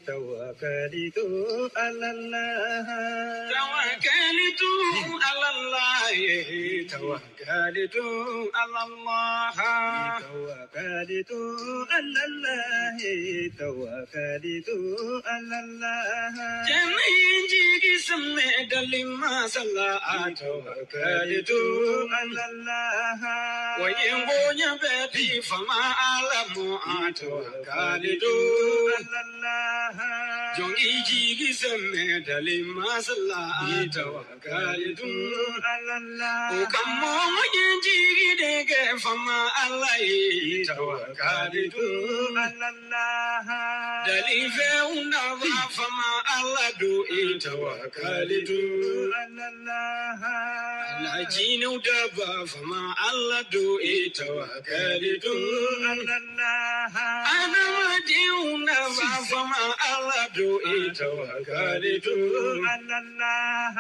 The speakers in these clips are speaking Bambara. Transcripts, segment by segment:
توكلت على الله توكلت على الله توكلت على الله توكلت على الله توكلت على الله جميع سمي دلما صلى توكلت على الله ويمبونيا بيتي فما أعلم توكلت على الله جونجي جيجي سمي دلما صلى توكلت على الله وكمو ينجي ديك فما الله توكلت على الله دليفه فما الله دو توكلت على الله العجين ودبا فما الله دو توكلت على الله أنا مديون فما الله دو توكلت على الله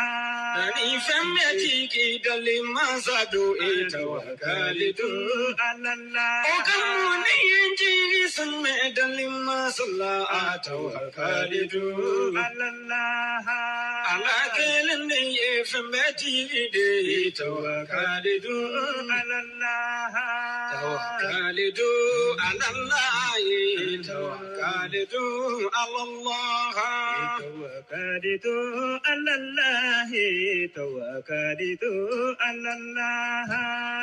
أني فمتي دلي ما زادو توكلت على الله وكموني ينجي سمي دلي ما صلى توكلت على الله على كلني فمتي توكلت على الله توكلت على الله توكلت على الله توكلت على الله توكلت على الله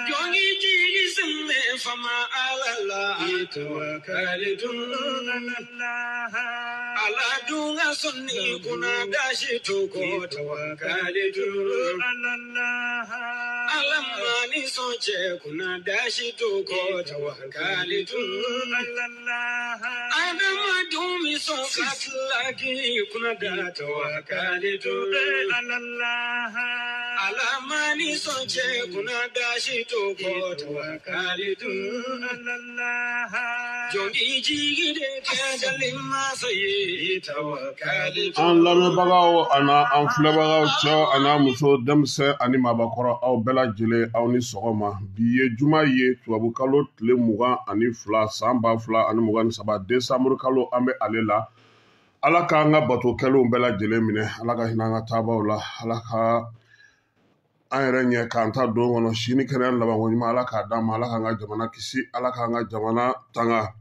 جوني جي سمي فما على الله توكلت على الله على دون سني كنا داشي توكو توكلت على الله على ماني سوچه كنا داشي توكو توكلت على الله أنا ما دومي سوكات لاكي كنا دا توكلت على الله على ماني سوچه كنا داشي توكو توكلت على الله جونجي جي دي كدلما سي توكلت An lamɛnbagaw ani an filɛbagaw, cɛw ani n'a muso, denmisɛn ani maabakɔrɔ, aw bɛɛ lajɛlen, aw ni sɔgɔma. Bi ye juma ye, tubabukalo tile 22, san 2023, desanburu kalo an bɛ ale la. Ala k'an ka bato kɛlenw bɛɛ lajɛlen minɛ, Ala ka hinɛ an ka taabaw la, Ala ka an yɛrɛ ɲɛ k'an ta don kɔnɔ sini kɛnɛya labanko ɲuman, Ala k'a d'an ma. Ala k'an ka jamana kisi, Ala k'an ka jamana tanga.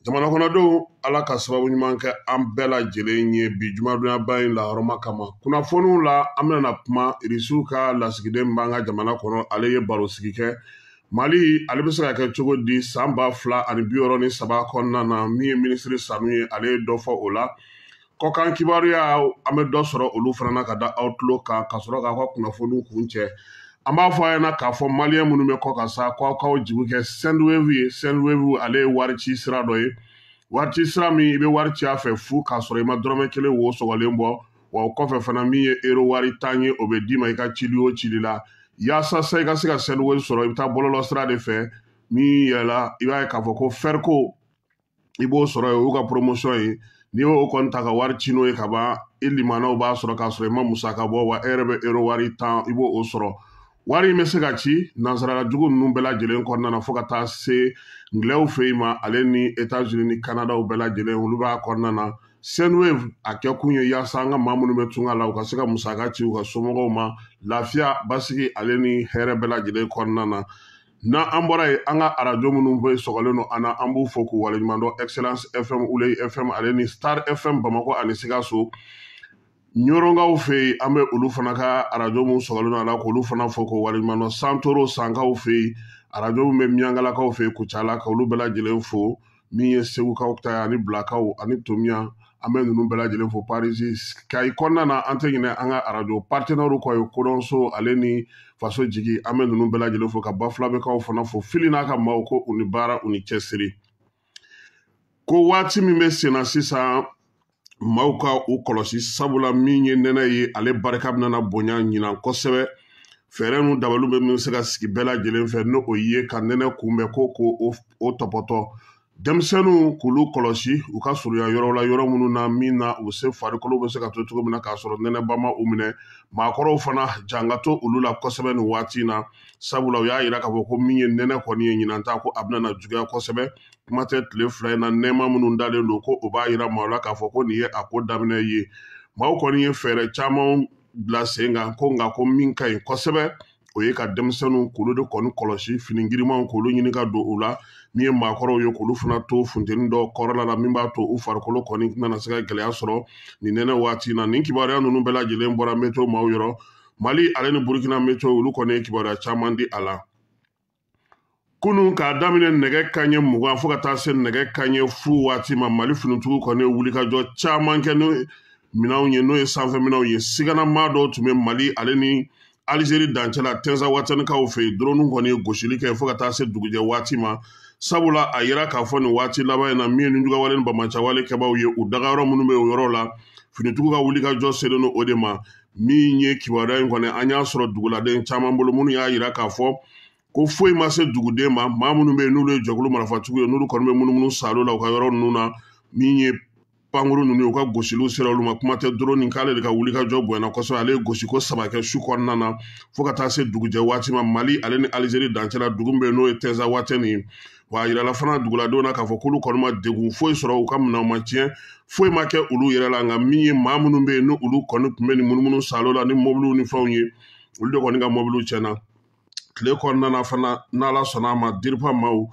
Jamana kɔnɔdenw, Ala ka sababu ɲuman kɛ an bɛɛ lajɛlen ye bi jumadonyaba in lahɔrɔma kama. Kunnafoniw la, an bɛna kuma Irisiw ka lasigiden b'an ka jamana kɔnɔ, ale ye barosigi kɛ Mali, ale bɛ se ka kɛ cogo di san 2063 kɔnɔna na. Min ye minisiri Sanu ye, ale ye dɔ fɔ o la. Kɔkan kibaruya, an bɛ dɔ sɔrɔ olu fana na ka da aw tulo kan, ka sɔrɔ k'aw ka kunnafoniw kun cɛ. An b'a fɔ a ɲɛna k'a fɔ maliyɛn minnu bɛ kɔ kan sa, k'aw k'aw jigi kɛ Sendwave ye. Sendwave, ale ye wari ci sira dɔ ye, wari ci sira min i bɛ wari ci a fɛ fu, k'a sɔrɔ i ma dɔrɔmɛ kelen wo sɔgɔlen bɔ. Wa o kɔfɛ fana, min ye euro wari tan ye, o bɛ d'i ma i ka cili o cili la. Yaasa sa i ka se ka Sendwave sɔrɔ, i bɛ taa bɔlɔlɔ sira de fɛ min yɛlɛla, i b'a ye k'a fɔ ko Ferco, i b'o sɔrɔ yen, o y'u ka promotion ye. N'i y'o kɔni ta ka wari ci n'o ye ka ban, i limanaw b'a sɔrɔ k'a sɔrɔ i ma musaka bɔ, wa e yɛrɛ bɛ euro wari 10, i b'o sɔrɔ. Wari in bɛ se ka ci nansarala jugu ninnu bɛɛ lajɛlen kɔnɔna na, fo ka taa se ngilɛw fɛ yen ma, ale ni Etats-Unis ni Canadaw bɛɛ lajɛlen, olu b'a kɔnɔna na. Sendwave a kɛ kun ye yaasa an ka maa minnu bɛ tunga la, u ka se ka musaka ci u ka somɔgɔw ma lafiya, basigi, ale ni hɛrɛ bɛɛ lajɛlen kɔnɔna na. N'an bɔra yen, an ka arajo minnu bɛ sɔgɔlen don an na, an b'u fo k'u waleɲuman dɔn: Excellence FM, Uley FM, ale ni Star FM Bamakɔ ani Sikaso. Ɲɔrɔnkaw fɛ yen, an bɛ olu fana ka arajo min sɔgɔlen don a la, k'olu fana fo k'u waleɲuman dɔn. Santoro Sankaw fɛ yen, arajo min bɛ Miyankalakaw fɛ yen Kucala, ka olu bɛɛ lajɛlen fo. Min ye Segukaw ta ye, ani Bilakaw ani Tomiya, an bɛ ninnu bɛɛ lajɛlen fo. Paris Kayi kɔnɔna na, an tɛ ɲinɛ an ka arajo partenaires kɔ ye, Kodɔnso ale ni Faso Jigi, an bɛ ninnu bɛɛ lajɛlen fo, ka Bafulabɛkaw fana fo, Fili n'a ka maaw, ko u ni baara, u ni cɛsiri. Ko waati min bɛ sen na sisan, maaw ka u kɔlɔsi, sabula min ye nɛnɛ ye, ale barika bɛna bonya ɲinan kosɛbɛ. Fɛɛrɛ ninnu dabaliw bɛ min se ka sigi bɛɛ lajɛlen fɛ, n'o o ye ka nɛnɛ kunbɛn, ko o tɔpɔtɔ. Denmisɛnninw k'olu kɔlɔsi u ka surunya yɔrɔ la, yɔrɔ minnu na min na u se farikolo bɛ se ka to cogo min na k'a sɔrɔ nɛnɛba ma u minɛ. Maakɔrɔw fana jan ka to olu la kosɛbɛ nin waati in na, sabula u y'a yira k'a fɔ ko min ye nɛnɛ kɔni ye ɲinan ta, ko a bɛna na juguya kosɛbɛ. Kuma tɛ tile 2 in na, nɛɛma minnu dalen don, ko o b'a yira maaw la k'a fɔ ko nin ye a ko daminɛ ye. Maaw kɔni ye fɛɛrɛ caman bila sen kan, ko nka ko min ka ɲi kosɛbɛ, o ye ka denmisɛnninw k'olu de kɔni kɔlɔsi, fini girimanw k'olu ɲini ka don u la, min ye maakɔrɔw ye k'olu fana to funteni dɔ kɔrɔla la min b'a to u farikolo kɔni tɛna se ka gɛlɛya sɔrɔ nin nɛnɛ waati in na. Nin kibaruya ninnu bɛɛ lajɛlen bɔra meteo maaw yɔrɔ. Mali ale ni Burukina meteo, olu kɔni ye kibaruya caman di a la. Kunun k'a daminɛ nɛgɛ kanɲɛ 20 fo ka taa se nɛgɛ kanɲɛ fu waati ma, Mali finitigiw kɔni ye wulikajɔ caman kɛ ni minɛnw ye, n'o ye sanfɛ minɛnw ye. Siganamaa dɔw tun bɛ Mali ale ni Alizeri dancɛ la Tɛnsa Watanikaw fɛ yen. Drone kɔni ye gosili kɛ fo ka taa se dugujɛ waati ma, sabula a yira k'a fɔ nin waati laban in na, min ye nijuguyawale ni bamacawale kɛbaaw ye, u dagayɔrɔ minnu bɛ o yɔrɔ la, finitigiw ka wulikajɔ selen don o de ma. Min ye kibaruya in kɔni, an y'a sɔrɔ duguladen caman bolo minnu y'a yira k'a fɔ ko foyi ma se duguden ma. Maa minnu bɛ yen n'olu ye jɛkulu marifatigiw ye, n'olu kɔni bɛ munumunu salo la u ka yɔrɔ ninnu na, min ye pankuru ninnu ye, u ka gosiliw sera olu ma. Kuma tɛ drone k'ale de ka wulikajɔ bonyana kosɛbɛ, ale ye gosiko 3 kɛ su kɔnɔna na fo ka taa se dugujɛ waati ma, Mali ale ni Alizeri dancɛ la, dugu min bɛ yen n'o ye Tɛnsa Watɛni ye. Wa a yirala fana duguladenw na k'a fɔ k'olu kɔni ma degun foyi sɔrɔ, u ka minɛnw ma tiɲɛ, foyi ma kɛ olu yɛrɛ la. Nka min ye maa minnu bɛ yen ni olu kɔni tun bɛ nin munumunu salo la ni mɔbiliw ni fɛnw ye, olu de kɔni ka mɔbiliw tiɲɛna. Tile kɔnɔna na fana, n'Ala sɔnna a ma, DIRPA maaw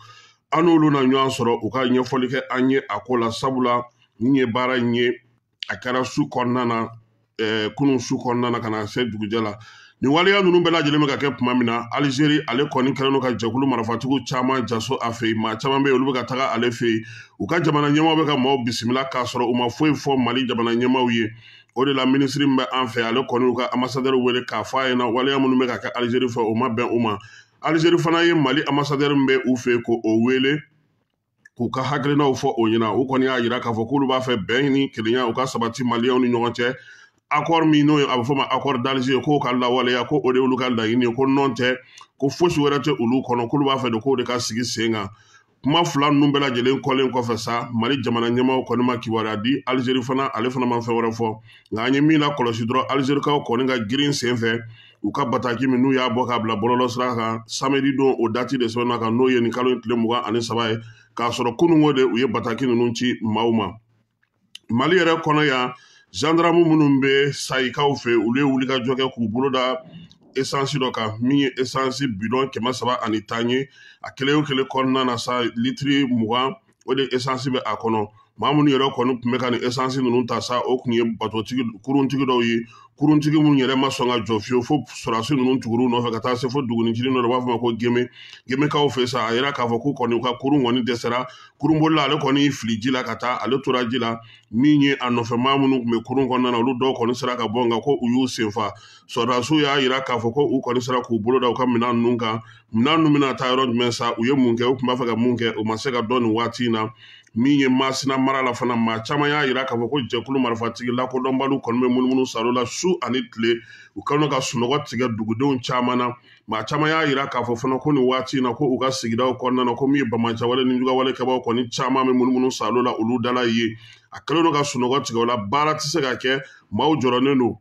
an n'olu na ɲɔgɔn sɔrɔ u ka ɲɛfɔli kɛ an ye a ko la, sabula nin ye baara in ye, a kɛra su kɔnɔna na, kunun su kɔnɔna na ka na se dugujɛ la. Nin waleya ninnu bɛɛ lajɛlen bɛ ka kɛ tuma min na, Alizeri ale kɔni kɛlen don ka jɛkulu marifatigiw caman jaso a fɛ yen. Maa caman bɛ yen, olu bɛ ka taga ale fɛ yen. U ka jamana ɲɛmaaw bɛ ka maaw bisimila k'a sɔrɔ u ma foyi fɔ Mali jamana ɲɛmaaw ye. O de la minisiri min bɛ an fɛ, ale kɔni y'u ka ambassadeur wele k'a fɔ a ɲɛna waleya minnu bɛ ka kɛ Alizeri fɛ, o ma bɛn u ma. Alizeri fana ye Mali ambassadeur min bɛ u fɛ yen, k'o wele k'u ka hakilinaw fɔ o ɲɛna. U kɔni y'a yira k'a fɔ k'olu b'a fɛ bɛn ni kelenya u ka sabati maliyɛnw ni ɲɔgɔn cɛ. Accord min n'o ye a bɛ fɔ ma accord d'Alger, k'o ka lawaleya, ko o de y'olu ka laɲini ye, ko nɔn tɛ, ko fosi wɛrɛ tɛ olu kɔnɔ, k'olu b'a fɛ de k'o de ka sigi sen kan. Kuma fila ninnu bɛɛ lajɛlen kɔlen kɔfɛ sa, Mali jamana ɲɛmaaw kɔni ma kibaruya di. Alizeri fana, ale fana ma fɛn wɛrɛ fɔ. Nka an ye min lakɔlɔsi dɔrɔn, Alizerikaw kɔni ka girin sen fɛ, u ka bataki min n'u y'a bɔ k'a bila bɔlɔlɔsira kan samedi don, o dati de sɛbɛnna kan, n'o ye nin kalo in tile 23 ye, k'a sɔrɔ kununko de u ye bataki ninnu ci maaw ma. Mali yɛrɛ kɔnɔ yan, gendarme minnu bɛ Sayikaw fɛ, olu ye wulikajɔ kɛ k'u bolo da esansi dɔ kan, min ye esansi bidɔn 310 ye. A kelen o kelen kɔnɔna na sa, litiri 20 o de esansi bɛ a kɔnɔ. Maa minnu yɛrɛ kɔni tun bɛ ka nin esansi ninnu ta sa, o tun ye batotigi kuruntigi dɔw ye, kuruntigi minnu yɛrɛ ma sɔn ka jɔ fiyewu fo sɔrɔdasi ninnu tugur'u nɔfɛ ka taa se fo dugunicinin dɔ la, u b'a fɔ ma ko Geme. Gemekaw fɛ sa, a yira k'a fɔ k'u kɔni u ka kurun kɔni dɛsɛra, kurunbolila ale kɔni fili ji la ka taa, ale tora ji la. Min ye a nɔfɛ maa minnu tun bɛ kurun kɔnɔna na, olu dɔw kɔni sera ka bɔ, nka ko u y'u senfa. Sɔrɔdasiw y'a yira k'a fɔ ko u kɔni sera k'u bolo da u ka minɛn ninnu kan. Minɛn ninnu bɛna taa yɔrɔ jumɛn sa, u ye mun kɛ, u tun b'a fɛ ka mun kɛ, u ma se ka dɔn nin waati in na. Min ye Masina mara la fana, maa caman y'a yira k'a fɔ ko jɛkulu marifatigi lakodɔnbaliw kɔni bɛ munumunu salo la su ani tile, u kɛlen ka sunɔgɔ tigɛ dugudenw caman na. Maa caman y'a yira k'a fɔ fana ko nin waati in na, ko u ka sigidaw kɔnɔna na, ko min ye bamacawale ni jugawale kɛbaaw kɔni caman bɛ munumunu salo la olu dala ye. A kɛlen don ka sunɔgɔ tigɛ o la, baara tɛ se ka kɛ, maaw jɔrɔnen don.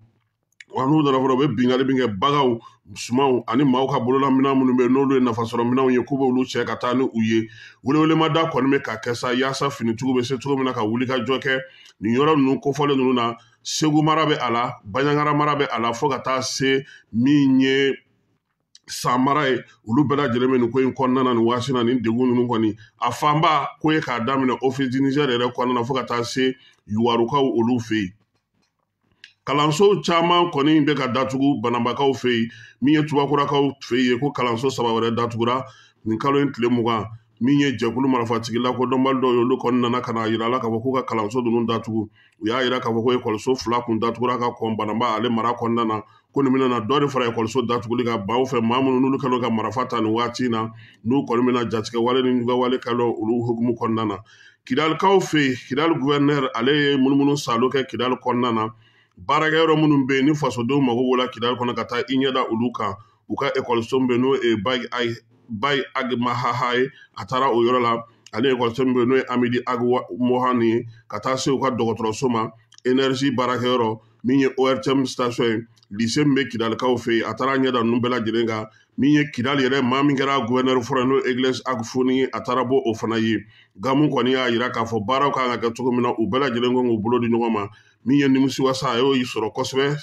Wa n'u nana fana, u bɛ binkanni min kɛ baganw, sumanw ani maaw ka bololaminɛn minnu bɛ yen n'olu ye nafasɔrɔ minɛnw ye, k'u b'olu cɛ ka taa ni u ye. Welewelemada kɔni bɛ ka kɛ sa yaasa finitigiw bɛ se cogo min na ka wulikajɔ kɛ nin yɔrɔ ninnu kofɔlen ninnu na. Segu mara bɛ a la, Banjagara mara bɛ a la, fo ka taa se min ye San mara ye, olu bɛɛ lajɛlen bɛ nin ko in kɔnɔna na nin waati na. Nin degun ninnu kɔni a fanba ko ye k'a daminɛ Office du Niger yɛrɛ kɔnɔna na fo ka taa se Yuwarukaw olu fɛ yen. Kalanso caman kɔni bɛ ka datugu Banambakaw fɛ yen, min ye Tubakurakaw fɛ yen, ko kalanso 3 wɛrɛ datugura nin kalo in tile 20. Min ye jɛkulu marifatigi lakodɔnbali dɔw ye, olu kɔni nana ka na yira la k'a fɔ k'u ka kalanso ninnu datugu. U y'a yira k'a fɔ ko ekɔliso 2 kun datugura ka kɔn Banamba ale mara kɔnɔna na, ko nin bɛna na dɔ de fara ekɔliso datuguli kan baw fɛ. Maa minnu n'olu kɛlen ka marifa ta nin waati in na, n'u kɔni bɛna jatigɛ wale ni juguya wale kɛlɛ olu hukumu kɔnɔna na. Kidalikaw fɛ yen, Kidali gouverneur ale ye munumunu salo kɛ Kidali kɔnɔna na. Baarakɛyɔrɔ minnu bɛ yen ni fasodenw mago b'o la Kidali kɔnɔ, ka taa i ɲɛda olu kan. U ka ekɔliso min bɛ yen n'o ye Bayi Ag Mahaha ye, a taara o yɔrɔ la. Ale ekɔliso min bɛ yen n'o ye Amidi Ag Mohan ye, ka taa se u ka dɔgɔtɔrɔso ma, énergie baarakɛyɔrɔ min ye ORTM station ye, lycée min bɛ Kidalikaw fɛ yen, a taara ɲɛ da ninnu bɛɛ lajɛlen kan. Min ye Kidali yɛrɛ, maa min kɛra gouverneur fɔlɔ ye n'o ye Egilɛsi Agufoni ye, a taara bɔ o fana ye. Gamu kɔni y'a yira k'a fɔ baaraw kan ka kɛ cogo min na, u bɛɛ lajɛlen kan k'u bolo di ɲɔgɔn ma. Min ye nimisiwasa, a y'o sɔrɔ kosɛbɛ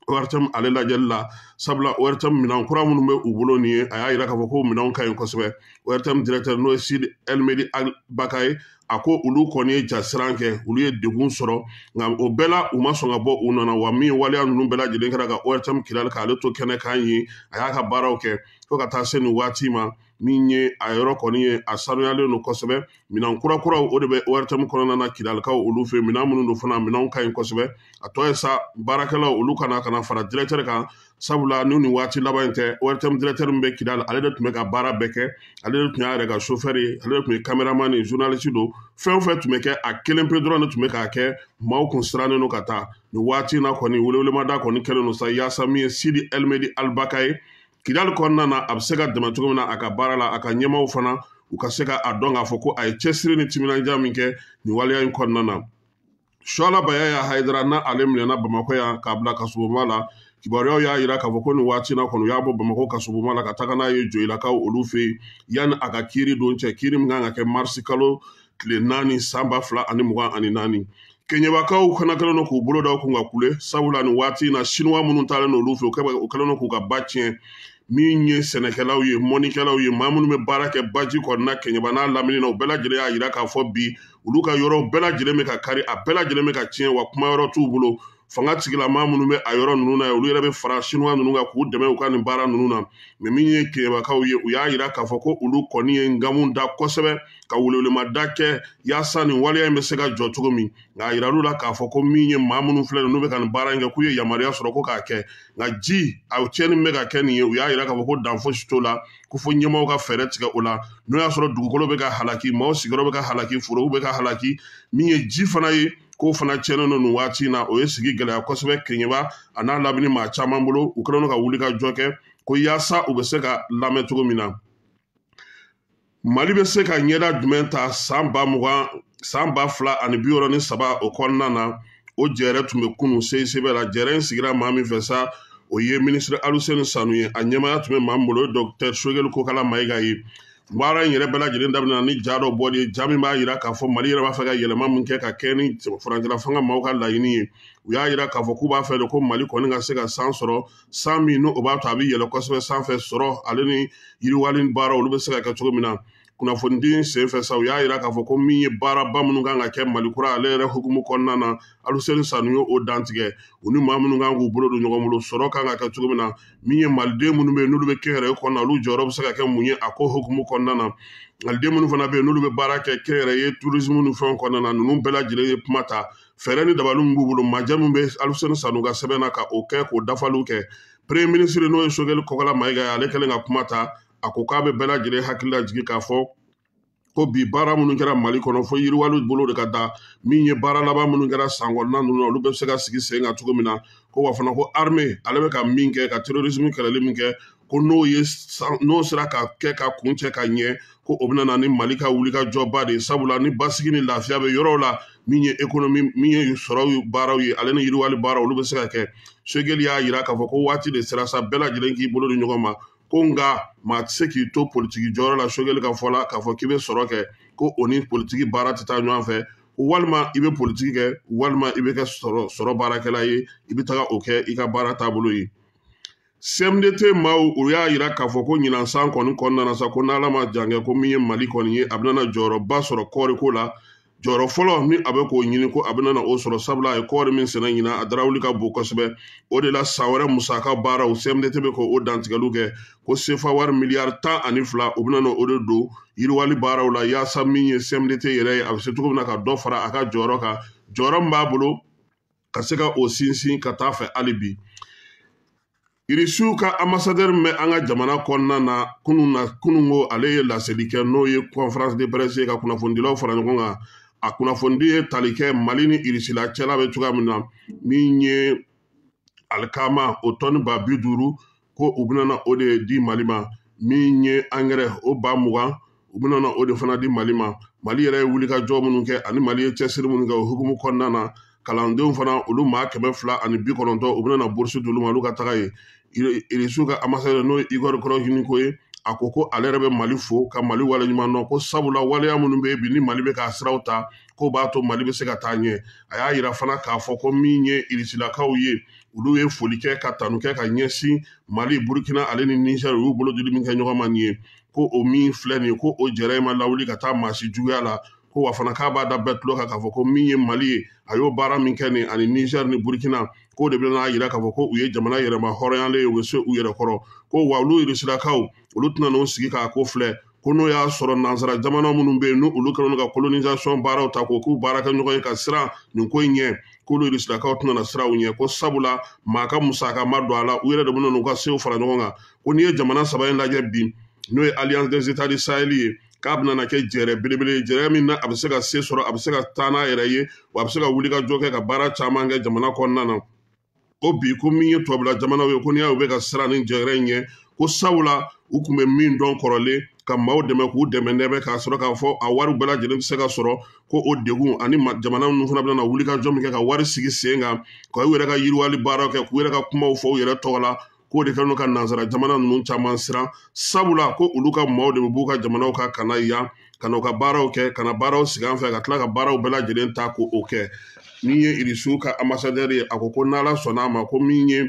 ORTM ale lajɛli la, sabula ORTM minɛn kura minnu bɛ u bolo nin ye, a y'a yira k'a fɔ ko minɛnw ka ɲi kosɛbɛ. ORTM directeur n'o ye Sidi Elmedi Baka ye, a ko olu kɔni ye jasiran kɛ, olu ye degun sɔrɔ, nka o bɛɛ la u ma sɔn ka bɔ u nɔ na. Wa min ye waleya ninnu bɛɛ lajɛlen kɛra ka ORTM Kidali k'ale to kɛnɛ kan yen, a y'a ka baaraw kɛ fo ka taa se nin waati ma. Min ye a yɔrɔ kɔni ye, a sanuyalen don kosɛbɛ. Minɛn kurakuraw o de bɛ ORTM kɔnɔna na Kidalikaw olu fɛ, minɛn minnu don fana, minɛnw ka ɲi kosɛbɛ. A tɔ ye sa baarakɛlaw olu kana ka na fara directeur kan, sabula ni nin waati laban in tɛ, ORTM directeur min bɛ Kidali, ale de tun bɛ ka baara bɛɛ kɛ, ale de tun y'a yɛrɛ ka chauffeur ye, ale de tun ye caméraman ye, journaliste don, fɛn o fɛn tun bɛ kɛ a kelen pe dɔrɔn de tun bɛ k'a kɛ. Maaw kun sirannen don ka taa nin waati in na kɔni, welewelemada kɔni kɛlen don sa yaasa min ye Sidi Elmedi Albaka ye Kidali kɔnɔna na, a bɛ se ka dɛmɛ cogo min na a ka baara la, a ka ɲɛmaaw fana u ka se ka a dɔn k'a fɔ ko a ye cɛsiri ni timinandiya min kɛ nin waleya in kɔnɔna na. Suala Bayaya Hayidara n'a ale minɛna Bamakɔ yan k'a bila kasobonba la, kibaruyaw y'a yira k'a fɔ ko nin waati na kɔni u y'a bɔ Bamakɔ kasobonba la ka taga n'a ye Joyilakaw olu fɛ yen yanni a ka kiiri don cɛ, kiiri min kan ka kɛ marisi kalo tile 4 san 2024. Keɲebakaw fana kɛlen don k'u bolo da u kun ka kule, sabula nin waati in na sinuwa minnu taalen don olu fɛ, u kɛlen don k'u ka ba tiɲɛ. Min ye sɛnɛkɛlaw ye, mɔnikɛlaw ye, maa minnu bɛ baara kɛ baji kɔnɔna Keɲeba n'a lamini na, u bɛɛ lajɛlen y'a yira k'a fɔ bi olu ka yɔrɔw bɛɛ lajɛlen bɛ ka kari, a bɛɛ lajɛlen bɛ ka tiɲɛ, wa kuma yɔrɔ t'u bolo. Fanga tigilamaa minnu bɛ a yɔrɔ ninnu na, olu yɛrɛ bɛ fara sinuwa ninnu kan k'u dɛmɛ u ka nin baara ninnu na. Mɛ min ye Keɲebakaw ye, u y'a yira k'a fɔ ko olu kɔni ye ngamu da kosɛbɛ ka welewelemada kɛ yaasa nin waleya in bɛ se ka jɔ cogo min. Nka a yiral'u la k'a fɔ ko min ye maa minnu filɛ n'u bɛ ka nin baara in kɛ, k'u ye yamaruya sɔrɔ ko k'a kɛ, nka ji a tiɲɛni min bɛ ka kɛ nin ye, u y'a yira k'a fɔ ko dan fosi t'o la, ko fo ɲɛmaaw ka fɛɛrɛ tigɛ o la. N'o y'a sɔrɔ dugukolo bɛ ka halaki, maaw sigiyɔrɔ bɛ ka halaki, forow bɛ ka halaki, min ye ji fana ye, k'o fana tiɲɛnen don nin waati in na, o ye sigi gɛlɛya kosɛbɛ Keɲeba a n'a lamini maa caman bolo. U kɛlen don ka wuli ka jɔ kɛ ko yaasa u bɛ se ka lamɛn cogo min na. Mali bɛ se ka ɲɛda jumɛn ta san 2020, san 2063 o kɔnɔna na? O jɛrɛ tun bɛ kunun CICB la. Jɛrɛ in sigira maa min fɛ sa, o ye minisiri Aluseni Sanu ye. A ɲɛmaaya tun bɛ maa min bolo, o ye docteur Sogɛli Kokala Mayiga ye. Baara in yɛrɛ bɛɛ lajɛlen daminɛna ni ja dɔ bɔli ye, ja min b'a yira k'a fɔ Mali yɛrɛ b'a fɛ ka yɛlɛma min kɛ ka kɛ ni furancɛla fanga maaw ka laɲini ye. U y'a yira k'a fɔ k'u b'a fɛ de ko Mali kɔni ka se ka san sɔrɔ, san min n'o b'a to a bɛ yɛlɛ kosɛbɛ sanfɛ, sɔrɔ ale ni yiriwali baara olu bɛ se ka kɛ cogo min na. Kunnafonidi sen fɛ sa, u y'a yira k'a fɔ ko min ye baaraba minnu kan ka kɛ Mali kura ale yɛrɛ hukumu kɔnɔna na, Aluseni Sanu ye o dantigɛ. U ni maa minnu kan k'u bolo don ɲɔgɔn bolo, sɔrɔ kan ka kɛ cogo min na, min ye maliden minnu bɛ yen n'olu bɛ kɛnyɛrɛye kɔnɔna, olu jɔyɔrɔ bɛ se ka kɛ mun ye a ko hukumu kɔnɔna na. Maliden minnu fana bɛ yen n'olu bɛ baara kɛ kɛnyɛrɛye tourisme ni fɛnw kɔnɔna na, ninnu bɛɛ lajɛlen ye kuma ta. Fɛɛrɛ ni dabali min b'u bolo, majɛ min bɛ Aluseni Sanu ka sɛbɛn na ka o kɛ k'o dafaliw kɛ. Premier ministre n'o ye Sogɛli Kokala Mayiga ye, ale kɛlen ka kuma ta, a ko k'a bɛ bɛɛ lajɛlen hakili lajigin k'a fɔ ko bi baara minnu kɛra Mali kɔnɔ, fo yiriwali bolo de ka da. Min ye baara laban minnu kɛra san kɔnɔna ninnu na, olu bɛɛ bɛ se ka sigi sen kan cogo min na. Ko wa fana ko armée ale bɛ ka min kɛ ka terrorisme kɛlɛli min kɛ, ko n'o sera ka kɛ ka kun cɛ ka ɲɛ, ko o bɛna na ni Mali ka wulikajɔba de ye. Sabula ni basigi ni lafiya bɛ yɔrɔw la, min ye économie, min ye sɔrɔ baaraw ye, ale ni yiriwali baaraw, olu bɛ se ka kɛ. Sogɛli y'a yira k'a fɔ ko waati de sera sa bɛɛ lajɛlen k'i bolo di ɲɔgɔn ma, ko nka maa tɛ se k'i to politiki jɔyɔrɔ la Sogɛli ka fɔ la k'a fɔ k'i bɛ sɔrɔ kɛ, ko o ni politiki baara tɛ taa ɲɔgɔn fɛ, ko walima i bɛ politiki kɛ, walima i bɛ kɛ sɔrɔ baarakɛla ye, i bɛ taga o kɛ i ka baara taabolo ye. CMDT maaw u y'a yira k'a fɔ ko ɲinan san kɔni kɔnɔna na sa, ko n'Ala ma jan kɛ, ko min ye Mali kɔni ye, a bɛna jɔyɔrɔba sɔrɔ kɔɔriko la. Jɔyɔrɔ fɔlɔ ni a bɛ k'o ɲini, ko a bɛna o sɔrɔ, sabula a ye kɔɔri min sɛnɛ ɲinan, a darawuli ka bon kosɛbɛ. O de la san wɛrɛ musaka baaraw CMDT bɛ k'o dantigɛliw kɛ, ko sefa wari miliyari 12 u bɛna o de don yiriwali baaraw la, yaasa min ye CMDT yɛrɛ ye, a bɛ se cogo min na ka dɔ fara a ka jɔyɔrɔ kan, jɔyɔrɔ min b'a bolo ka se ka o sinsin ka taa fɛ hali bi. Irisiw ka ambassadeur min bɛ an ka jamana kɔnɔna na, kunun ko ale ye laseli kɛ, n'o ye conférence de presse ye ka kunnafonidilaw fara ɲɔgɔn kan. A kunnafonidi ye tali kɛ Mali ni Irisila cɛla bɛ cogoya min na, min ye alikama o tɔni 50,000 ko u bɛna o de di Mali ma, min ye angɛrɛ o 20,000 U bɛna na o de fana di Mali ma. Mali yɛrɛ ye wulikajɔ minnu kɛ ani Mali ye cɛsiri minnu kɛ o hukumu kɔnɔna na, kalandenw fana olu maa 290, u bɛna na bourse d'olu ma, olu ka taga yen. Irisiw ka ambassadeur, n'o ye Igor Korojiniko ye, a ko ko ale yɛrɛ bɛ Mali fo ka Mali waleɲuman dɔn, ko sabula waleya minnu bɛ yen bi ni Mali bɛ k'a siraw ta, k'o b'a to Mali bɛ se ka taa ɲɛ. A y'a yira fana k'a fɔ ko min ye Irisilakaw ye, olu ye foli kɛ ka tanu kɛ ka ɲɛsin Mali, Burukina ale ni Niger, u y'u bolo dili min kɛ ɲɔgɔn ma nin ye, ko o min filɛ nin ye, ko o jɛrɛ in ma lawuli ka taa maa si juguya la, ko wa fana k'a b'a da bɛɛ tulo kan k'a fɔ ko min ye Mali ye, a y'o baara min kɛ nin ani Niger ni Burukina, k'o de bɛna yira k'a fɔ ko u ye jamana yɛrɛma hɔrɔnyalen ye, u bɛ se u yɛrɛ kɔrɔ. Ko wa olu Irisilakaw, olu tɛna n'o sigi k'a ko filɛ, ko n'o y'a sɔrɔ nansara jamana minnu bɛ yen n'u olu kɛlen don ka colonisation baaraw ta k'o k'u baara kɛ ɲɔgɔn ye ka siran nin ko in ɲɛ, k'olu Irisilakaw tɛna na siran u ɲɛ, ko sabula maa ka musaka ma don a la, u yɛrɛ de bɛna n'u ka sew fara ɲɔgɔn kan. Ko n'i ye jamana saba in lajɛ bi, n'o ye Alliance des États du Sahel ye, k'a bɛna na kɛ jɛrɛ belebele ye, jɛrɛ min na a bɛ se ka se sɔrɔ, a bɛ se ka taa n'a yɛrɛ ye, wa a bɛ se ka wuli ka jɔ kɛ ka baara caman kɛ jamana kɔnɔna na. Ko bi ko min ye tubabula jamanaw ye, ko n'i y'a ye u bɛ ka siran ni jɛrɛ in ɲɛ, ko sabula u tun bɛ min dɔn kɔrɔlen ka maaw dɛmɛ k'u dɛmɛ nɛbɛ k'a sɔrɔ k'a fɔ a wari bɛɛ lajɛlen bɛ se ka sɔrɔ, ko o degun ani jamana ninnu fana bɛna wuli ka jɔ min kɛ ka wari sigi sen kan, ka u yɛrɛ ka yiriwali baaraw kɛ, k'u yɛrɛ ka kumaw fɔ u yɛrɛ tɔgɔ la, k'o de kɛlen don ka nansara jamana ninnu caman siran, sabula ko olu ka maaw de bɛ b'u ka jamanaw kan ka na yan ka na u ka baaraw kɛ, ka na baaraw sigi an fɛ, ka tila ka baaraw bɛɛ lajɛlen ta k'o kɛ. Min ye Irisiw ka ambassadeur ye, a ko ko n'Ala sɔnna a ma, ko min ye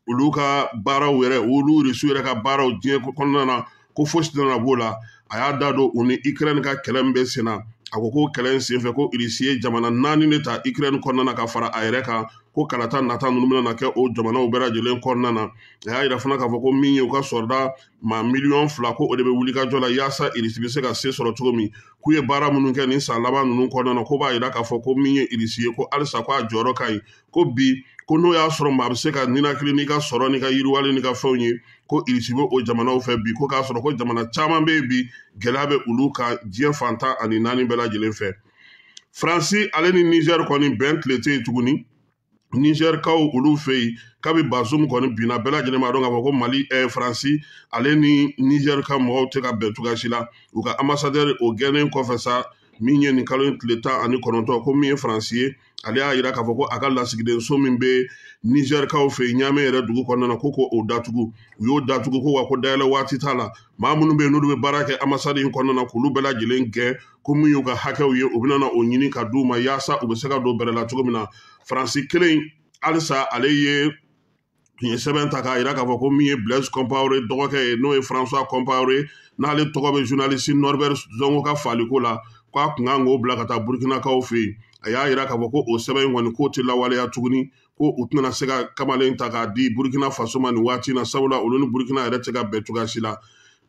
olu ka baaraw yɛrɛ, olu Irisiw yɛrɛ ka baaraw diɲɛ kɔnɔna na, ko fosi tɛna b'o la. A y'a da don u ni Ukraine ka kɛlɛ min bɛ sen na, a ko ko kɛlɛ in senfɛ ko Irisi ye jamana 4 de ta Ukraine kɔnɔna na ka fara a yɛrɛ kan, ko kalata nata ninnu bɛna kɛ o jamanaw bɛɛ lajɛlen kɔnɔna na. A y'a yira fana k'a fɔ ko min ye u ka sɔrɔda maa 2 miliyɔn ko o de bɛ wuli ka jɔ la yaasa Irisi bɛ se ka se sɔrɔ cogo min, k'u ye baara minnu kɛ nin san laban ninnu kɔnɔna na, ko b'a yira k'a fɔ ko min ye Irisi ye, ko halisa ko a jɔyɔrɔ ka ɲi, ko bi ko n'o y'a sɔrɔ maa bɛ se ka ninakili n'i ka sɔrɔ n'i ka yiriwali n'i ka fɛnw ye, ko Irisi bɛ o jamanaw fɛ bi, ko k'a sɔrɔ ko jamana caman bɛ yen bi gɛlɛya bɛ olu kan diɲɛ fan 14 bɛɛ lajɛlen fɛ. Faransi ale ni Niger kɔni bɛn tile tɛ yen tuguni. Nizɛrikaw olu fɛ yen, kabi Bazoum kɔni binna, bɛɛ lajɛlen b'a dɔn k'a fɔ ko Mali Faransi ale ni Nizɛri ka mɔgɔw tɛ ka bɛn cogoya si la. U ka ambassadeur o gɛnnen kɔfɛ sa, min ye nin kalo in tile 19, ko min ye Faransi ye, ale y'a yira k'a fɔ ko a ka lasigidenso min bɛ Nizɛrikaw fɛ yen Ɲamɛ yɛrɛ dugu kɔnɔna na, ko k'o datugu. U y'o datugu, ko wa ko dayɛlɛ waati t'a la. Maa minnu bɛ yen n'olu bɛ baara kɛ ambassade in kɔnɔna na, k'olu bɛɛ lajɛlen gɛn, ko min y'u ka hakɛw ye, u bɛna na o ɲini ka d'u ma yaasa u bɛ se ka don bɛrɛ la cogo min na. Faransi kelen halisa, ale ye tun ye sɛbɛn ta k'a yira k'a fɔ ko min ye Blaise Compaoré dɔgɔkɛ ye, n'o ye François Compaoré, n'ale tɔgɔ bɛ journaliste Norbert Zongo ka faliko la, k'a kun kan k'o bila ka taa Burkinakaw fɛ yen. A y'a yira k'a fɔ ko o sɛbɛn in kɔni k'o tɛ lawaleya tuguni, ko u tɛna se ka kamalen ta k'a di Burkina Faso ma nin waati in na, sabula olu ni Burkina yɛrɛ tɛ ka bɛn cogoya si la.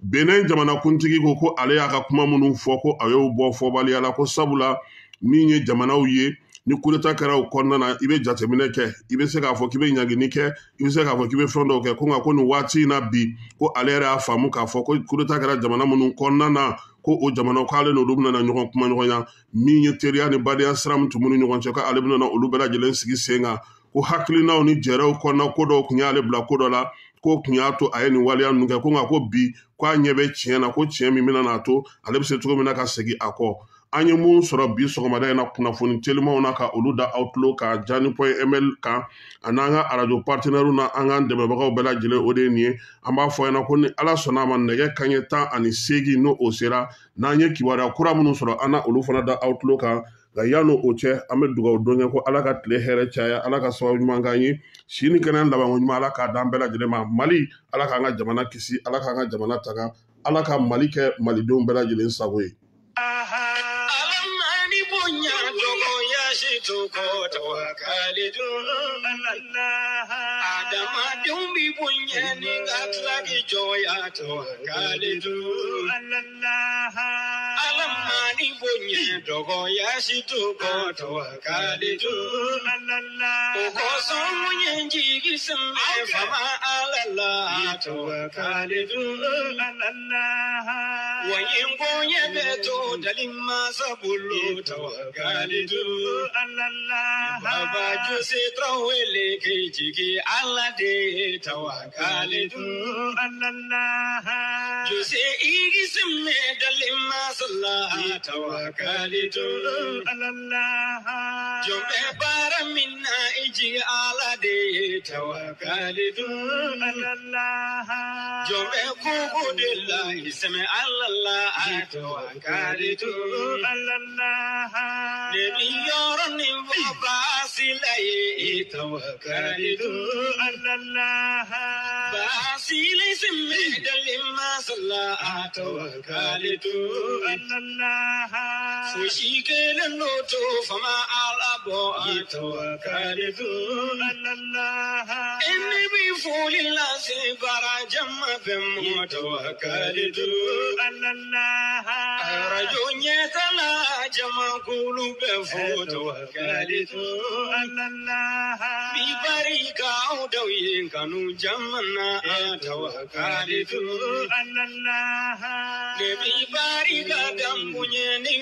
Benin jamanakuntigi ko ko ale y'a ka kuma minnu fɔ, ko a y'o bɔ fɔbaliya la, ko sabula min ye jamanaw ye ni coup d'état kɛra o kɔnɔna na, i bɛ jateminɛ kɛ, i bɛ se k'a fɔ k'i bɛ ɲangini kɛ, i bɛ se k'a fɔ k'i bɛ fɛn dɔw kɛ, ko nka ko nin waati in na bi, ko ale yɛrɛ y'a faamu k'a fɔ ko coup d'état kɛra jamana minnu kɔnɔna na, ko o jamanaw k'ale n'olu bɛna ɲɔgɔn kuma ɲɔgɔnya, min ye teriya ni badenya sira min tun b'u ni ɲɔgɔn cɛ, k'ale bɛna olu bɛɛ lajɛlen sigi sen kan, ko hakilinaw ni jɛrɛw kɔnɔna ko dɔw tun y'ale bila ko dɔ la, ko tun y'a to a ye nin waleya ninnu kɛ, ko nka ko bi ko a ɲɛ bɛ tiɲɛ na, ko tiɲɛ min bɛna n'a to ale bɛ se cogo min na ka segin a kɔ. An ye mun sɔrɔ bi sɔgɔmada in na kunnafoni telimanw na ka olu da aw tulo kan Diani.ml kan ani an ka arajo partenaires na, an k'an dɛmɛbagaw bɛɛ lajɛlen, o de ye nin ye. An b'a fɔ ɲɛna ko ni Ala sɔnna a ma, nɛgɛ kanɲɛ 18 n'o o sera, n'an ye kibaruya kura minnu sɔrɔ, an na olu fana da aw tulo kan. Nka yanni o cɛ, an bɛ dugawu don kɛ ko Ala ka tile hɛrɛ caya, Ala ka sababu ɲuman k'an ye, si ni kɛnɛya labanko ɲuman Ala k'a d'an bɛɛ lajɛlen ma. Mali, Ala k'an ka jamana kisi, Ala k'an ka jamana tanga, Ala ka Mali kɛ malidenw bɛɛ lajɛlen sago ye. Alamani bonya dɔgɔya si to kɔ tawakalitu Adamadenw bi bonya ni ka tila k'i jɔya tawakalitu Alamani bonya dɔgɔya si to kɔ tawakalitu O kosɔn mun ye jigi sɛmɛ fama Ala la tawakalitu Wa ye bonya bɛ to dali masa bolo tawakalitu Allah. Baba Jose Traoré k'i jigi Ala de ye tawakalitu Allah. Jose Igisime dalima sala tawakalitu Allah. Jombe baara min na i jigi Ala de ye tawakalitu Allah. Jombe koko de la i sɛmɛ Ala la tawakalitu Allah. Ne bi yɔrɔ nin fɔ baasi la ye i tawakalitu Allah. Baasi sɛmɛ dalima sala tawakalitu Allah. Fosi kelen n'o to fama Ala bɔ i tawakalitu Allah. Ne bi foli lase baara jama bɛɛ ma tawakalitu Allah. Arajo ɲɛtala jamakulu bɛɛ fo tawakalitu Allah. Bi barika aw daw ye kanu jamana tawakalitu Allah. Ne bi barika dankunɲɛ ni